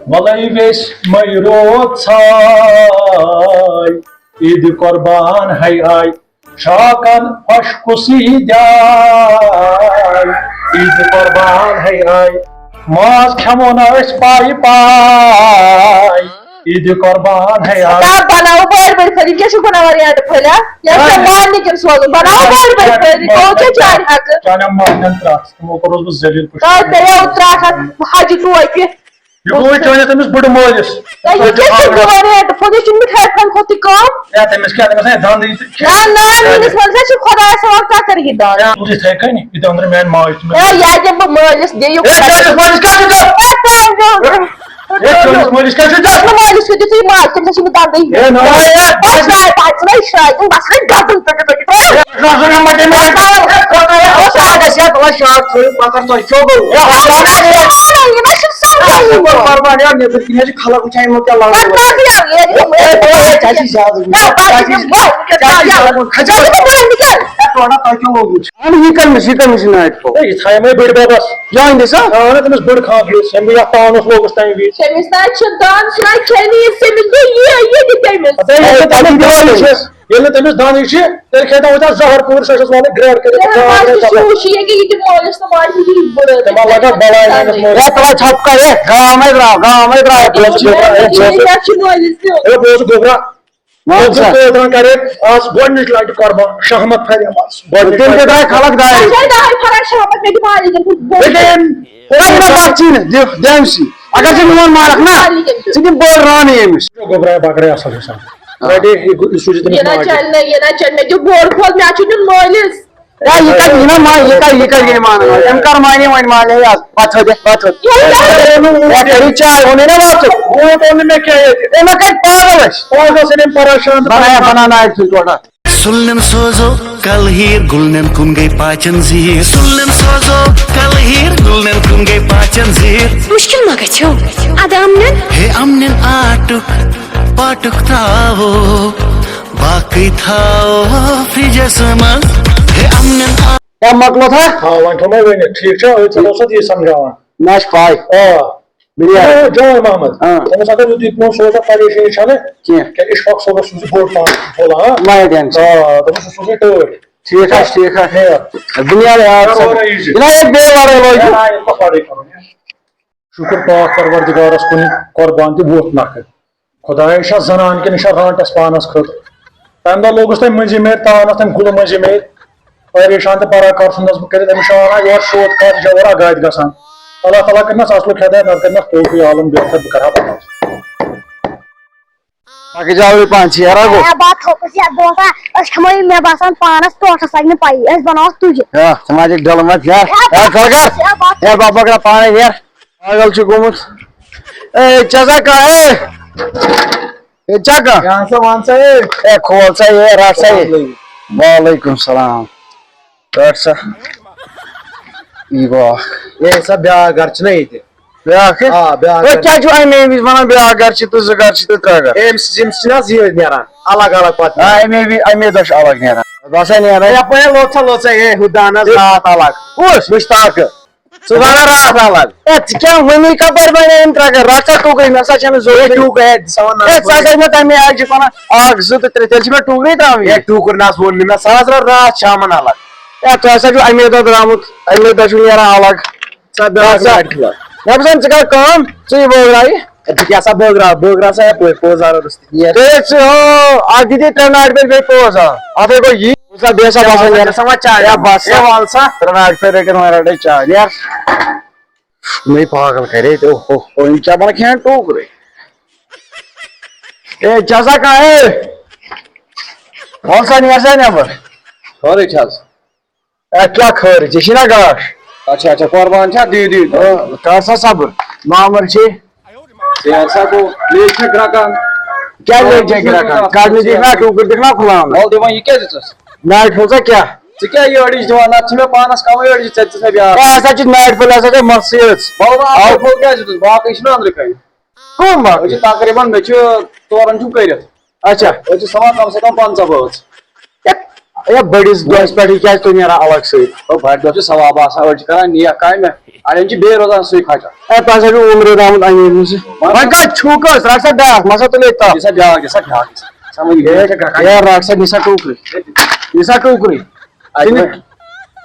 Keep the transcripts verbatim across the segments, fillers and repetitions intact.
وَلَے ویٚسۍ مَے روٗد ژھاے، عیٖدِ قۄربان ہے آے، شاکَن خۄش کُسٕے جاے۔ عیٖدِ قۄربان ہے آے، ماز کھٮ۪مو نہ أسۍ پایہِ پایہِ۔ عیٖدِ قۄربان ہے آے۔ نہ، بناو بٔڑۍ بٔڑۍ پھٔلۍ، یِم کیٛاہ چھِو بناوان ریٹہٕ پھٔلۍ، ہا؟ یہِ چھا مالنہِ کِنۍ سوزُن؟ بناو بٔڑۍ بٔڑۍ پھٔلۍ، یہِ گوٚو ژےٚ چانہِ حقہٕ۔ چانٮ۪ن مالنٮ۪ن ترٛٹھ، تِمو کوٚرُس بہٕ ذلیٖل پٲٹھۍ۔ تۄہہِ کریو ترٛٹھ اَتھ حجہِ ٹوپہِ۔ یہِ گوٚو چٲنِس تٔمِس بٕڈٕ مٲلِس۔ ہے، یہِ کیٛاہ چھُ گوٚو ریٹ؟ پھوٚلِس چھُنہٕ مِٹھٲے پھٔلۍ کھۄتہٕ تہِ کَم۔ ہے، تٔمِس کیٛاہ، تٔمِس ہے دَنٛدٕے تہٕ نہ، نہ، میٛٲنِس مٲلِس ہے چھُ خۄداے سوال، ژےٚ کَر یہِ دَنٛد؟ ہے، تُلِتھ ہے کَنہِ، یہِ دَنٛد میٛانہِ ماجہِ تہِ مےٚ۔ ہے، یہِ اَتہِ دِمہٕ بہٕ مٲلِس، دِیِو ہے، خۄدایَس چٲنِس مٲلِس کیٛاہ چھُ ژےٚ؟ ہے، تۄہہِ دِیِو۔ ہے، چٲنِس مٲلِس کیٛاہ چھُ ژےٚ؟ مےٚ مٲلِس کیُتھ یہِ ماجہِ، تٔمِس ہے چھُ مےٚ دَنٛدٕے۔ ہے، نہ، ہے، ہے، پَتہٕ نہ، پَتہٕ ژٕ نَے شرٛاے، تِم بَس ہے گَبَن۔ اہن، یہِ کٔمِس، یہِ کٔمِس نایٹ پھوٚل؟ ہے، یہِ تھایے مےٚ بٔڈۍ بَبَس۔ یہِ أہٕنٛدِس، ہا؟ اہن، تٔمِس بٔڈ خانٛدرٕچ، ییٚمہِ دۄہ یَتھ پانَس لوگُس تَمہِ وِزِ۔ تٔمِس نہ چھُ دَنٛد، سُہ نہ کھیٚنٕے، یہِ ژٔمِس گوٚو یہِ، یہِ تہِ تٔمِس۔ ہے، یہِ چھُ تَتہِ دِوان چھُس۔ ییٚلہِ نہٕ تٔمِس دَنٛدٕے چھِ، تیٚلہِ کھیٚیہِ تَوَے تَتھ زَہر پوٗرٕ، سۄ چھَس وَنان گرٛیٚڈ کٔرِتھ۔ ہے، تَتھ زَہر تَتھ چھُ کَرُن۔ شوٗشہِ، یہِ کہِ یہِ تہِ مٲلِس تہٕ ماجہِ ہِوی بٔڑ۔ تِمَن لَگان بَلاے میٛٲنِس مٲلِس۔ ہے، تَوَے ژھۄپہٕ کَر، ہے، گام ہے درٛاو، گام ہے درٛاو، بہٕ اوسُس گوٚبرا، ہے، بہٕ اوسُس، یہِ چھُ مٲلِس دیُن۔ ہے، بہٕ اوسُس گوٚبرا۔ وَن سا۔ بہٕ اوسُس گوٚبرا کَرے آز گۄڈٕنِچ لَٹہِ قۄربان شہمت پھَرِ یَمَس۔ گۄڈٕنِچ تِم تہِ لَٹہِ۔ درٛاے خلق دارِ۔ اَسہِ ہے دَہَے پھَران شہمت، مےٚ دِ مالِکَن ہُنٛد بوٚڑ۔ ہے، دِم۔ ہے، نہ، پَتہٕ چھی نہٕ، دِ، دِم سی۔ اگر ژٕ میون مانَکھ نا، ژٕ دِ بٔڑ رانٕے أمِس۔ گوٚبرا بکرے اصل حساب۔ رٹے، یہِ گو-، یہِ سوٗزِ تٔمِس یہِ نہ ماجہِ۔ چلہِ نہٕ، یہِ نہ چلہِ، مےٚ دیُت بوٚڑ پھوٚل، مےٚ چھُ نیُن مٲلِس۔ ہے، یہِ کَتہِ یی نہ ما-، یہِ کَتہِ، یہِ کَتہِ یی مانان؟ أمۍ کَر مانے وۄنۍ مانے یَتھ؟ پَتہٕ تھٲوِتھ، پَتہٕ تھٲوِتھ۔ یہِ کیٛاہ؟ ہے، کَرے ووٚنُے نہ وَتھ۔ ووٹ اوٚن نہٕ مےٚ کینٛہہ ییٚتہِ۔ ہے، مےٚ کَتہِ پاگل ٲسۍ؟ پاگل سۭتۍ أمۍ پریشان تہٕ بَنایا، پریشان۔ بَناو نایِٹ فِلٹر۔ سُلنٮ۪ن سوزو کلہٕ ہیٖر، گُلنٮ۪ن کُن گٔے پاچن زیٖر۔ سُلنٮ۪ن سوزو کلہٕ ہیٖر، گُلنٮ۪ن کُن گٔے پاچن زیٖر۔ مُشکِل ما گژھیو اَدٕ اَمنٮ۪ن؟ ہے اَمنٮ۪ن آٹُک پاٹُک ترٛاوو، باقٕے تھاوو فرٛجَس منٛز۔ ہے اَمنٮ۪ن آ- کیٛاہ مۄکلوتھا؟ آ، وۄنۍ تھوٚو مےٚ ؤنِتھ، ٹھیٖک چھا؟ أتھۍ سۭتۍ اوس اَتھ یی سمجھاوان۔ نہ چھِ پاے۔ آ۔ بِلیاکھ۔ او، جان محمد۔ آ۔ دوٚپمَس، اگر نہٕ تُہۍ پونٛسہٕ سوزان، پریشٲنی چھَنہٕ۔ کینٛہہ۔ کیٛازِ اِشفاق صٲبَس سوٗزِ بوٚڑ پانہٕ تھوٚلا، ہا؟ مَہ ہیٚے ٹٮ۪نشَن۔ آ، دوٚپمَس، سُہ سوزِ ٹٲٹھۍ۔ ٹھیٖک حظ، ٹھیٖک حظ۔ ہے۔ بُنیاد آ، کَرو سا۔ وَرٲے یہِ۔ جِناب، ییٚتہِ بیٚیہِ وَرٲے لٲگِو۔ ہے، نہ، ییٚتہِ کَپٲرۍ کَرُن یہِ؟ شُکُر پاک پروردگارَس کُن، قۄربان تہِ ووت نَکھٕ۔ خۄداے چھا زَنان کِنہٕ یہِ چھا رانٛٹَس پانَس خٲطرٕ؟ تَمہِ دۄہ لوگُس تٔمۍ مٔنٛزِم میرِ تان، اَتھ تٔمۍ گُلہٕ مٔنٛزِم میرِ۔ پریشان تہٕ پرا کر ژھٕنس بہٕ کٔرِتھ، أمِس چھُ وَنان یورٕ سیوٚد کَتھ، یہِ چھےٚ اورٕ اَگادِ گژھان۔ اللہ تعالیٰ کٔرِنَس اَصلُک ہدایت، نَتہٕ کٔرِنَس توفی عالم بہتر، بہٕ کَرٕ ہا پَتہٕ۔ باقٕے جاوٕے پانہٕ ژھیرا گوٚو۔ ہے، بہٕ ہا تھوٚپُس یَتھ برونٛٹھ ہا، أسۍ کھٮ۪مو یہِ، مےٚ باسان، پانَس ٹوٹھَس لَگہِ نہٕ پَیی، أسۍ بَناوَس تُجہِ۔ ہے، ژٕ ما چھَکھ ڈَلہٕ مَتھ، ہے، ہے، ہے، بہٕ ہا کھڑ کر۔ ہے، بہٕ ہا ہے، بَبہٕ کَرا پانَے ہیر۔ پاگل چھُ گوٚمُت۔ اے، ژےٚ سا کانٛہہ، اے۔ اے، ژےٚ کانٛہہ۔ کیٛاہ سا وَن سا، اے؟ اے، کھول سا، اے، رَٹ سا، اے۔ السلام علیکم۔ وعلیکم السلام۔ رَٹ سا۔ یہِ گوٚو اَکھ۔ اے، سا بیٛاکھ گَرٕ چھُنہ ییٚتہِ؟ بیٛاکھ ہے؟ آ، بیٛاکھ اے، گَرٕ۔ کیٛاہ چھُ اَمے وِزِ وَنان، بیٛاکھ گَرٕ چھِ تہٕ زٕ گَرٕ چھِ تہٕ ترٛےٚ گَرٕ؟ أمۍ سٕنٛز، یِم چھِنہٕ حظ یہِ نیران، الگ الگ پَتہٕ آ، نیران۔ اَمے وِ-، اَمے دۄہ چھِ الگ نیران۔ باسان نیران۔ یَپٲرۍ ہے لوٚت سا، لوٚت سا، اے، ہُہ دانَس اے۔ راتھ الگ۔ کُس؟ مُشتاقہٕ۔ ژٕ وَنان راتھ الگ۔ اے، ژٕ کیٛاہ وَنی، کَپٲرۍ بَنیٛاے یِم ترٛکَر؟ رَٹھ سا ٹوٗکرِ، مےٚ سا چھَنہٕ اے، ضروٗرت۔ ٹوٗکرِ، ہے، ژٕ وَن نا اے، ژٕ ہسا ٲسۍ مےٚ تَمے آیہِ چھِ وَنان، اَکھ، زٕ تہٕ ترٛےٚ، تیٚلہِ چھِ مےٚ ٹوٗکرِ ترٛاوٕنۍ۔ اے، ٹوٗکُر نہ حظ ووٚن نہٕ مےٚ، سُہ حظ درٛاو راتھ شامَن الگ۔ اے، تۄہہِ ہسا چھُو اَمے دۄہ درٛامُت، اَمے دۄہ چھُو نیران الگ۔ ژٕ ہا بیٛاکھ اَتھ سا، گاڑِ کھُلان۔ مےٚ باسان، ژٕ کَر کٲم، ژٕ یہِ بٲگراو یہِ۔ اے، ژٕ کیٛاہ سا بٲگراو، بٲگراو سا یَپٲرۍ، پوز آرو روٚستُے، نیر۔ ہے، ژٕ ہو، اَکھ دِدی ترٛےٚ ناٹہِ بیٚیہِ، بیٚیہِ پوز آو۔ اَتھَے گوٚو یی۔ وٕچھ سا، بیٚیہِ سا باسان یارٕ۔ ژےٚ سا وۄنۍ چاے، یا بس، یا۔ وَل سا۔ ترٛےٚ ناٹہِ پھِرِ رٔٹِتھ وۄنۍ رَٹے چاے۔ نیر۔ مےٚ پاگل کرے تہِ، اوہ، اوہ، اوہ، یِم کیٛاہ بَنان کھٮ۪ن ٹوٗکرٕے۔ اے، چا سا کانٛہہ، اے۔ وَل سا، نیر سا نٮ۪بر۔ خٲرٕے چھِ حظ؟ اے، کیٛاہ خٲرٕے؟ ژےٚ چھی نا گاش؟ اچھا، اچھا، قۄربان چھا؟ دِیِو، دِیِو، دِیِو۔ آ، کر سا صبر۔ مامر چھے۔ ہے ہسا گوٚو، لیج چھا گرٛکان؟ کیٛاہ لیج چھا گرٛکان؟ کَڑنہٕ دِکھ نا، ٹوٗکٕر دِکھ نا کھُلاونہٕ۔ وَل دِ وۄنۍ، یہِ کیٛاہ دِژٕس؟ نایٹ پھوٚل ژےٚ کیٛاہ؟ ژٕ کیٛاہ یہِ أڑِج دِوان؟ نَتہٕ چھِ مےٚ پانَس کَمٕے أڑِج، ژےٚ دِژٕس مےٚ بیٛاکھ۔ ہے، ہسا چھِ نایٹ پھوٚل، ہسا چھِ مَسٕے یٲژ۔ وَل وۄنۍ اَکھ پھوٚل کیٛاہ دِتُس؟ باقٕے چھِنہٕ أنٛدرٕ کَنہِ۔ کٕم باقٕے؟ أسۍ چھِ تقریٖباً، مےٚ چھِ ژورَن چھُم کٔرِتھ۔ اچھا۔ أسۍ چھِ سَمان کَم سے کَم پنٛژاہ بٲژ۔ ہے، ہے، بٔڑِس دۄہَس پٮ۪ٹھ یہِ کیٛازِ تُہۍ نیران الگ سۭتۍ؟ او، بَڑِ دۄہ چھُ ثواب آسان، أڑۍ چھِ کَران نیک کامہِ۔ اَڑٮ۪ن چھِ بیٚیہِ روزان سُے کھَچان۔ اے، تۄہہِ ہسا چھُو عمرِ رحمت امیٖر نِش۔ وۄنۍ کَتہِ چھُو کٔژ؟ رَٹھ سا بیٛاکھ، مَسا تُلے تَتھ۔ یہِ سا بیٛاکھ، یہِ سا بیٛاکھ، یہِ سا۔ سَمٕجھ گٔے؟ یہِ سا گرٛکھ۔ اے، رَٹھ سا، نِسا ٹوٗکرِ۔ نِسا ٹوٗکرِ۔ اَتہِ ژٕ نہِ-، وۄنۍ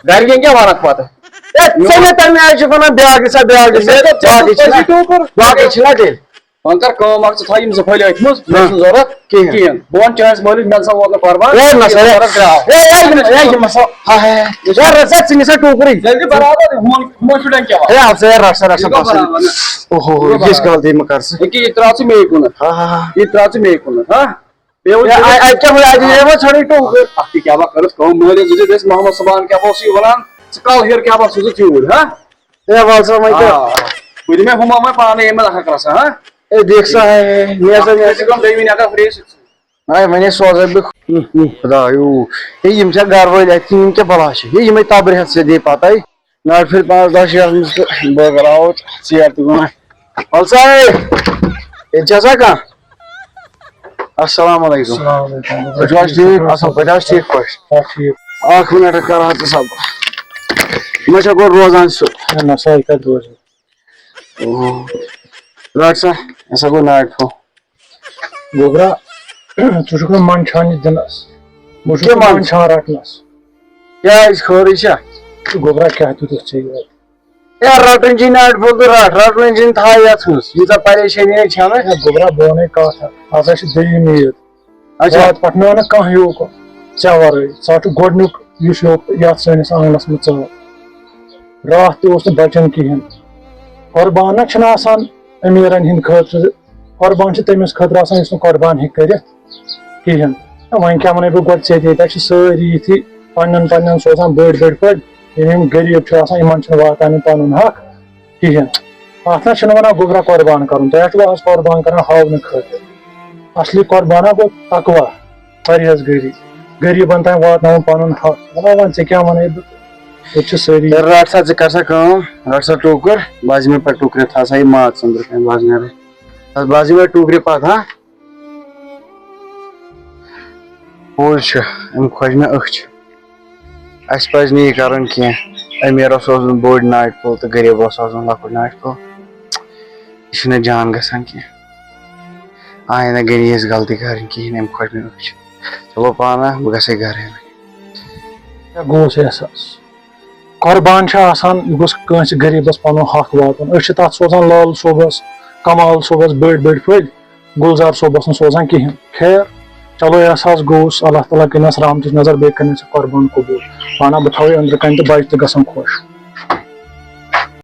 گرِکٮ۪ن کیٛاہ وَنَکھ پَتہٕ؟ اے، ژےٚ مےٚ تَمہِ آیہِ چھِ وَنان بیٛاکھ نِسا، بیٛاکھ نِسا۔ یہِ چھا باقٕے چھِنہ، ژےٚ ٹوٗکُر؟ باقٕے چھِنہ تیٚلہِ۔ وۄنۍ کر کٲم اکھ، ژٕ تھاو یِم زٕ پھٔلۍ أتھۍ منٛز، مےٚ چھُنہٕ ضوٚرتھ کِہیٖنۍ۔ کِہیٖنۍ۔ بہٕ وَنہٕ چٲنِس مٲلِس، مےٚ نسا ووت نہٕ قۄربان۔ اے، نہ سا، اے، ضوٚرتھ درٛاو۔ اے، اے، یِم، اے، یِم ہسا، ہا، ہے، ہے۔ یارٕ، رَٹ سا، ژٕ نِسا ٹوٗکرٕے۔ تیٚلہِ دِ برابر، ہُمن، ہُمن شُرٮ۪ن کیٛاہ وَنہٕ؟ اے، اَتھ سا، اے، رَٹ سا، رَٹ سا، یہِ گوٚو بَس۔ برابر، نہ؟ اوہو، یہِ گوٚو یِژھ برابر۔ غلطی مہٕ کر ژٕ۔ ییٚکیٛاہ یہِ ترٛاو ژٕ مے کُنَتھ۔ ہا، ہا، ہا۔ یہِ ترٛاو ژٕ مے کُنَتھ، ہا؟ مےٚ ووٚن اے، ژےٚ اے، اَتہِ کیٛاہ ہُہ، اَتہِ یہِ وۄنۍ ژھانٛڈٕے ٹوٗکر۔ اَتھ تہِ کیٛاہ وَنہٕ، کٔرٕتھ کٲم، مٲلِس دِژٕتھ اَسہِ محمد صٲبان کیٛاہ اوس یہِ وَنان، ژٕ کَل ہیوٚر کیٛاہ بَس سوٗزُتھ یوٗرۍ، ہا؟ اے، وَل سا وۄنۍ کیٛاہ؟ آ، بہٕ دِمے ہُمامے پانے ییٚمہِ لَحق رَژھا، ہا؟ اے، دیکھ سا، ہے، ہے، مےٚ ہسا، مےٚ ہسا۔ ژٕ کَم دوٚیمہِ نٮ۪کہٕ پھرے سُہ۔ اے، وۄنۍ ہے سوزے بہٕ۔ اُم، اُم، خۄدایو۔ ہے، یِم چھا گرٕ وٲلۍ اَتہِ کِنہٕ یِم کیٛاہ بَلاے چھِ؟ ہے، یِمے تَبرِ ہٮ۪تھ ژےٚ دِے پَتَے۔ ناٹہِ پھٔلۍ پانٛژھ دَہ چھِ یَتھ منٛز تہٕ بہٕ کَرٕ آوُر ژیر تہِ گوٚو مےٚ۔ وَل سا، ہے، ییٚتہِ چھا سا کانٛہہ؟ السلام علیکم۔ السلام علیکم۔ تُہۍ چھِو حظ ٹھیٖک؟ اَصٕل پٲٹھۍ حظ، ٹھیٖک پٲٹھۍ؟ آ، ٹھیٖک۔ اَکھ مِنَٹ، کَر حظ ژٕ صبر۔ یہِ ما چھا گۄڈٕ روزان سُہ؟ نہ، نہ، سۄ ہیٚکہِ اَتہِ روزِتھ۔ اوہ۔ ڈاکٹر صٲب، یہِ ہسا گوٚو ناٹہِ پھوٚل۔ گوٚبرا، ژٕ چھُکھ نہٕ منٛدچھان یہِ دِنَس۔ بہٕ چھُس کیٛاہ نہٕ منٛدچھ؟ منٛدچھان رَٹنَس۔ کیٛازِ، خٲرٕے چھا؟ گوٚبرا، کیٛاہ دیُتُتھ ژےٚ یورٕ؟ ہے، رَٹُن چھُے ناٹہِ پھوٚل تہٕ رَٹ، رَٹُن چھُنہٕ تھاو یَتھ منٛز۔ ییٖژاہ پریشٲنی ہے چھَنہٕ۔ ہے گوٚبرا، بہٕ وَنے کَتھ اَکھ، اَز ہا چھِ دوٚیِم عیٖد۔ اچھا۔ واتہِ پٮ۪ٹھ مےٚ وَنہٕ کانٛہہ یوٗ ژےٚ وَرٲے۔ ژٕ ہا چھُکھ گۄڈٕنیُک یُس یو-، یَتھ سٲنِس آنٛگنَس منٛز ژاو۔ راتھ تہِ اوس نہٕ بَچَن کِہیٖنۍ۔ قۄربان نہ چھِنہٕ آسان أمیٖرَن ہِنٛدِ خٲطرٕ، قۄربان چھِ تٔمِس خٲطرٕ آسان یُس نہٕ قۄربان ہیٚکہِ کٔرِتھ کِہیٖنۍ۔ وۄنۍ کیٛاہ وَنَے بہٕ گۄڈٕ ژےٚ تہِ، ییٚتہِ چھِ سٲری یِتھی پنٛنٮ۪ن پنٛنٮ۪ن سوزان بٔڑۍ بٔڑۍ پٲٹھۍ، یِم یِم غریٖب چھِ آسان یِمَن چھِنہٕ واتان یہِ پَنُن حق کِہیٖنۍ۔ اَتھ نہ چھِنہٕ وَنان گوٚبرا قۄربان کَرُن، تۄہہِ حظ چھُو آز قۄربان کَران ہاونہٕ خٲطرٕ۔ اَصلی قۄربان ہا گوٚو تقویٰ، پرہیزگٲری، غریٖبَن تام واتناوُن پَنُن حق۔ وَلہٕ وۄنۍ ژےٚ کیٛاہ وَنَے بہٕ، ییٚتہِ چھِ سٲری۔ تیٚلہِ رَٹ سا، ژٕ کَر سا کٲم، رَٹ سا ٹوٗکٕر، بہٕ حظ یِمَے پَتہٕ ٹوٗکرِ، تھاو سا یہِ ماز ژٔنٛدرٕ کامہِ، بہٕ حظ نیرَے۔ بہٕ حظ یِمَے ٹوٗکرِ پَتہٕ، ہا؟ پوٚز چھُ، أمۍ کھوجہِ مےٚ أچھ۔ اَسہِ پَزِ نہٕ یہِ کَرُن کینٛہہ۔ أمیٖرَس اوس نہٕ بوٚڑ ناٹہِ پھوٚل تہٕ غریٖبَس اوس نہٕ لۄکُٹ ناٹہِ پھوٚل۔ یہِ چھُنہٕ جان گژھان کینٛہہ۔ آیندٕ گٔے نہٕ یِژھ غلطی کَرٕنۍ کِہیٖنۍ، أمۍ کھوجہِ مےٚ أچھ۔ چلو پانہ، بہٕ گژھٕ گَرَے وۄنۍ۔ مےٚ گوٚوس احساس۔ قۄربان چھُ آسان، یہِ گوٚژھ کٲنٛسہِ غریٖبَس پَنُن حق واتُن۔ أسۍ چھِ تَتھ سوزان لال صٲبَس، کمال صٲبَس بٔڑۍ بٔڑۍ پھٔلۍ۔ گُلزار صٲب اوس نہٕ سوزان کِہیٖنۍ۔ خیر، چلو احساس گوٚوُس، اللہ تعالیٰ کٔرِنَس رحمتٕچ نظر، بیٚیہِ کٔرِنَس یہِ قۄربان قبوٗل۔ وَنان بہٕ تھاوَے أنٛدرٕ کَنہِ تہٕ بَچہِ تہِ گژھن خۄش۔